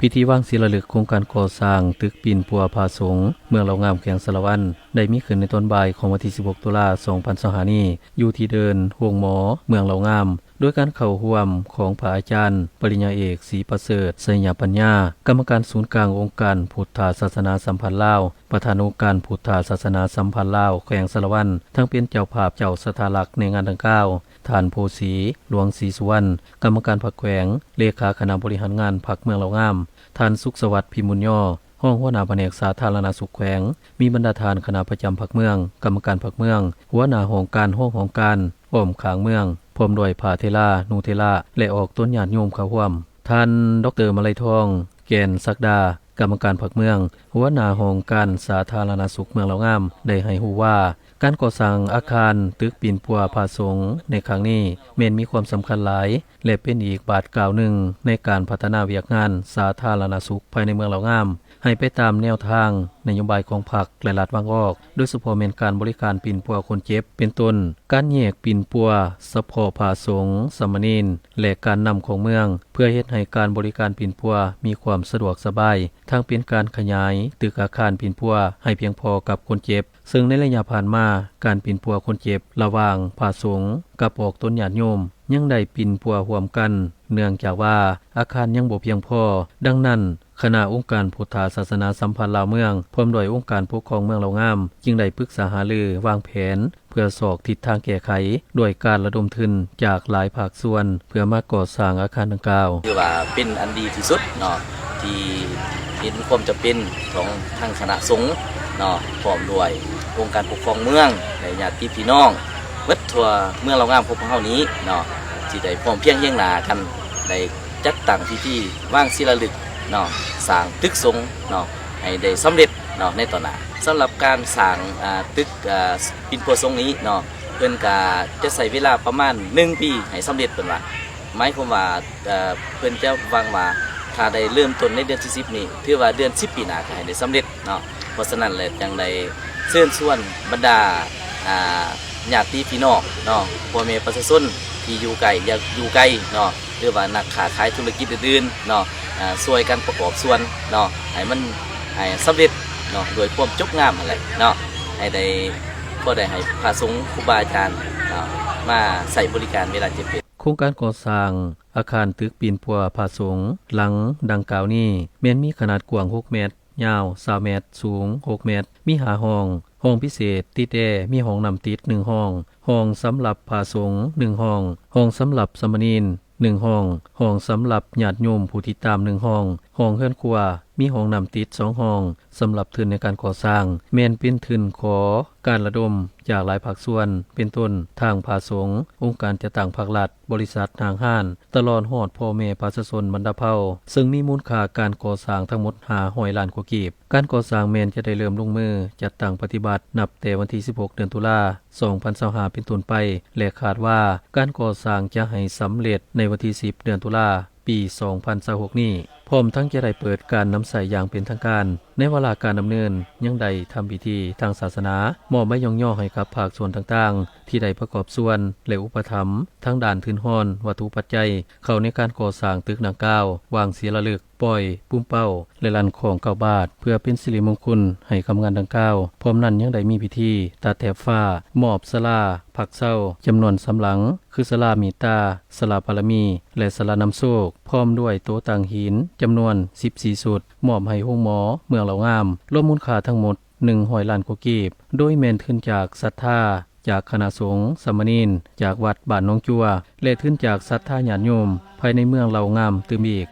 ພິທີວາງສີລາລຶກໂຄງການກໍ່ສ້າງຕຶກປິ່ນປົວພະສົງ ເມືອງເລົ່າງາມ ແຂວງສາລະວັນ ໄດ້ມີຂຶ້ນໃນຕອນບ່າຍຂອງວັນທີສິບຫົກ ຕຸລາ ສອງພັນຊາວຫ້ານີ້ ຢູ່ທີ່ເດີ່ນໂຮງໝໍ ເມືອງເລົ່າງາມ ໂດຍການເຂົ້າຮ່ວມຂອງພະອາຈານ ປະລິນຍາເອກ ສີປະເສີດ ໄຊຍະປັນຍາ ກຳມະການສູນກາງອົງການພຸດທະສາສະໜາສຳພັນລາວ, ປະທານອົງການພຸດທະສາສະໜາສຳພັນລາວ ແຂວງສາລະວັນ ທັງເປັນເຈົ້າພາບເຈົ້າສະຖາລັກໃນງານດັ່ງກ່າວ, ທ່ານ ໂພສີ ຫຼວງສີສຸວັນ ກຳມະການພັກແຂວງ, ເລຂາຄະນະບໍລິຫານງານພັກເມືອງເລົ່າງາມ, ທ່ານ ສຸກສະຫວັດ ພິມບຸນຍໍ ຮອງຫົວໜ້າພະແນກສາທາລະນະສຸກແຂວງ, ມີບັນດາທ່ານຄະນະປະຈຳພັກເມືອງ, ກຳມະການພັກເມືອງ, ຫົວໜ້າຫ້ອງການ, ຮອງຫ້ອງການ, ອ້ອມຂ້າງເມືອງ, ພ້ອມດ້ວຍພະເຖລານຸເຖລະ ແລະ ອອກຕົນຍາດໂຍມເຂົ້າຮ່ວມ. ທ່ານ ດອກເຕີ ມະໄລທອງ ແກ່ນສັກດາ ກຳມະການພັກເມືອງ, ຫົວໜ້າຫ້ອງການສາທາລະນະສຸກເມືອງເລົ່າງາມ ໄດ້ໃຫ້ຮູ້ວ່າ ການກໍ່ສ້າງອາຄານຕຶກປິ່ນປົວພະສົງໃນຄັ້ງນີ້ ແມ່ນມີຄວາມສຳຄັນຫຼາຍ ແລະ ເປັນອີກບາດກ້າວໜຶ່ງໃນການພັດທະນາວຽກງານສາທາລະນະສຸກພາຍໃນເມືອງເລົ່າງາມ ໃຫ້ໄປຕາມແນວທາງນະໂຍບາຍຂອງພັກ ແລະ ລັດວາງອອກ, ໂດຍສະເພາະແມ່ນການບໍລິການປິ່ນປົວຄົນເຈັບ ເປັນຕົ້ນ ການແຍກປິ່ນປົວສະເພາະພະສົງ, ສາມະເນນ ແລະ ການນຳຂອງເມືອງ ເພື່ອເຮັດໃຫ້ການບໍລິການປິ່ນປົວມີຄວາມສະດວກສະບາຍ, ທັງເປັນການຂະຫຍາຍຕຶກອາຄານປິ່ນປົວໃຫ້ພຽງພໍກັບຄົນເຈັບ. ເຊິ່ງໃນໄລຍະຜ່ານມາ, ການປິ່ນປົວຄົນເຈັບລະຫວ່າງພະສົງກັບອອກຕົນຍາດໂຍມ ຍັງໄດ້ປິ່ນປົວຮ່ວມກັນ ເນື່ອງຈາກວ່າອາຄານຍັງບໍ່ພຽງພໍ. ດັ່ງນັ້ນ, ຄະນະອົງການພຸດທະສາສະໜາສຳພັນລາວເມືອງ ພ້ອມດ້ວຍອົງການປົກຄອງເມືອງເລົ່າງາມ ຈຶ່ງໄດ້ປຶກສາຫາລືວາງແຜນ ເພື່ອຊອກທິດທາງແກ້ໄຂ ດ້ວຍການລະດົມທຶນຈາກຫຼາຍພາກສ່ວນ ເພື່ອມາກໍ່ສ້າງອາຄານດັ່ງກ່າວ. ຖືວ່າເປັນອັນດີທີ່ສຸດເນາະ ທີ່ເຫັນຄວາມຈຳເປັນຂອງທາງຄະນະສົງເນາະ ພ້ອມດ້ວຍອົງການປົກຄອງເມືອງ ແລະ ຍາດຕິພີ່ນ້ອງເບິດທົ່ວເມືອງເລົ່າງາມຂອງພວກເຮົານີ້ເນາະ ທີ່ໄດ້ພ້ອມພຽງຮຽງໜ້າກັນ ໄດ້ຈັດຕັ້ງພິທີວາງສີລາລຶກເນາະ ສ້າງຕຶກສົງເນາະ ໃຫ້ໄດ້ສຳເລັດເນາະ ໃນຕໍ່ໜ້າ. ສຳລັບການສ້າງ ອາ ຕຶກ ອາ ປິ່ນປົວສົງນີ້ເນາະ ເພິ່ນກະຈະໃຊ້ເວລາປະມານໜຶ່ງປີໃຫ້ສຳເລັດ ເພິ່ນວ່າ ໝາຍຄວາມວ່າ ເອີ ເພິ່ນຈະຫວັງວ່າ ຖ້າໄດ້ເລີ່ມຕົ້ນໃນເດືອນທີສິບນີ້ ຖືວ່າເດືອນສິບປີໜ້າກະໃຫ້ໄດ້ສຳເລັດເນາະ. ເພາະສະນັ້ນແຫຼະ ຈັ່ງໄດ້ເຊີນຊວນບັນດາ ອາ ຍາດຕິພີ່ນ້ອງເນາະ ພໍ່ແມ່ປະຊາຊົນທີ່ຢູ່ໃກ້ ຢາກຢູ່ໄກເນາະ ຫຼືວ່ານັກຄ້າຂາຍທຸລະກິດອື່ນໆເນາະ ອາ ຊ່ວຍກັນປະກອບສ່ວນເນາະ ໃຫ້ມັນ ໃຫ້ສຳເລັດເນາະ ດ້ວຍຄວາມຈົບງາມຫັ້ນແຫຼະເນາະ ໃຫ້ໄດ້ ພໍໄດ້ໃຫ້ພະສົງ ຄູບາອາຈານເນາະ ມາໃຊ້ບໍລິການເວລາເຈັບເປັນ. ໂຄງການກໍ່ສ້າງອາຄານຕຶກປິ່ນປົວພະສົງຫຼັງດັ່ງກ່າວນີ້ ແມ່ນມີຂະໜາດກວ້າງຫົກແມັດ, ຍາວຊາວແມັດ, ສູງຫົກແມັດ, ມີຫ້າຫ້ອງ, ຫ້ອງພິເສດຕິດແອ ມີຫ້ອງນ້ຳຕິດໜຶ່ງຫ້ອງ, ຫ້ອງສຳລັບພະສົງໜຶ່ງຫ້ອງ, ຫ້ອງສຳລັບສາມະເນນ ໜຶ່ງຫ້ອງ, ຫ້ອງສຳລັບຍາດໂຍມຜູ້ຕິດຕາມໜຶ່ງຫ້ອງ, ຫ້ອງເຮືອນຄົວ ມີຫ້ອງນ້ຳຕິດສອງຫ້ອງ. ສຳລັບທຶນໃນການກໍ່ສ້າງ ແມ່ນເປັນທຶນຂໍການລະດົມຈາກຫຼາຍພາກສ່ວນ ເປັນຕົ້ນ ທາງພະສົງ, ອົງການຈັດຕັ້ງພາກລັດ, ບໍລິສັດ, ຫ້າງຮ້ານ ຕະຫຼອດຮອດພໍ່ແມ່ປະຊາຊົນບັນດາເຜົ່າ, ເຊິ່ງມີມູນຄ່າການກໍ່ສ້າງທັງໝົດຫ້າຮ້ອຍລ້ານກວ່າກີບ. ການກໍ່ສ້າງແມ່ນຈະໄດ້ເລີ່ມລົງມືຈັດຕັ້ງປະຕິບັດ ນັບແຕ່ວັນທີສິບຫົກ ເດືອນຕຸລາ ສອງພັນຊາວຫ້າ ເປັນຕົ້ນໄປ ແລະ ຄາດວ່າການກໍ່ສ້າງຈະໃຫ້ສຳເລັດໃນວັນທີສິບ ເດືອນຕຸລາ ປີສອງພັນຊາວຫົກນີ້ ພ້ອມທັງຈະໄດ້ເປີດການນຳໃຊ້ຢ່າງເປັນທາງການ. ໃນວາລະການດຳເນີນ ຍັງໄດ້ທຳພິທີທາງສາສະໜາ ມອບໃບຍ້ອງຍໍໃຫ້ກັບພາກສ່ວນຕ່າງໆ ທີ່ໄດ້ປະກອບສ່ວນ ແລະ ອຸປະຖຳທາງດ້ານທຶນຮອນວັດຖຸປັດໄຈ ເຂົ້າໃນການກໍ່ສ້າງຕຶກດັ່ງກ່າວ, ວາງສີລາລຶກ, ປ່ອຍ, ປຸມເປົ້າ ແລະ ລັ່ນຄ້ອງເກົ້າບາດ ເພື່ອເປັນສິລິມົງຄຸນໃຫ້ກັບງານດັ່ງກ່າວ. ພ້ອມນັ້ນຍັງໄດ້ມີພິທີຕັດແຖບຟ້າ, ມອບສາລາພັກເຊົາຈຳນວນສາມຫຼັງ ຄືສາລາເມດຕາ, ສາລາບາລະມີ ແລະ ສາລານຳໂຊກ ພ້ອມດ້ວຍໂຕຕັ້ງຫີນຈຳນວນສິບສີ່ຊຸດ ມອບໃຫ້ໂຮງໝໍເມືອງເລົ່າງາມ ລວມມູນຄ່າທັງໝົດ ໜຶ່ງຮ້ອຍລ້ານກວ່າກີບ ໂດຍແມ່ນທຶນຈາກສັດທາ ຈາກຄະນະສົງ, ສາມະເນນ ຈາກວັດບ້ານໜອງຈົວ ແລະ ທຶນຈາກສັດທາຍາດໂຍມພາຍໃນເມືອງເລົ່າງາມຕື່ມອີກ.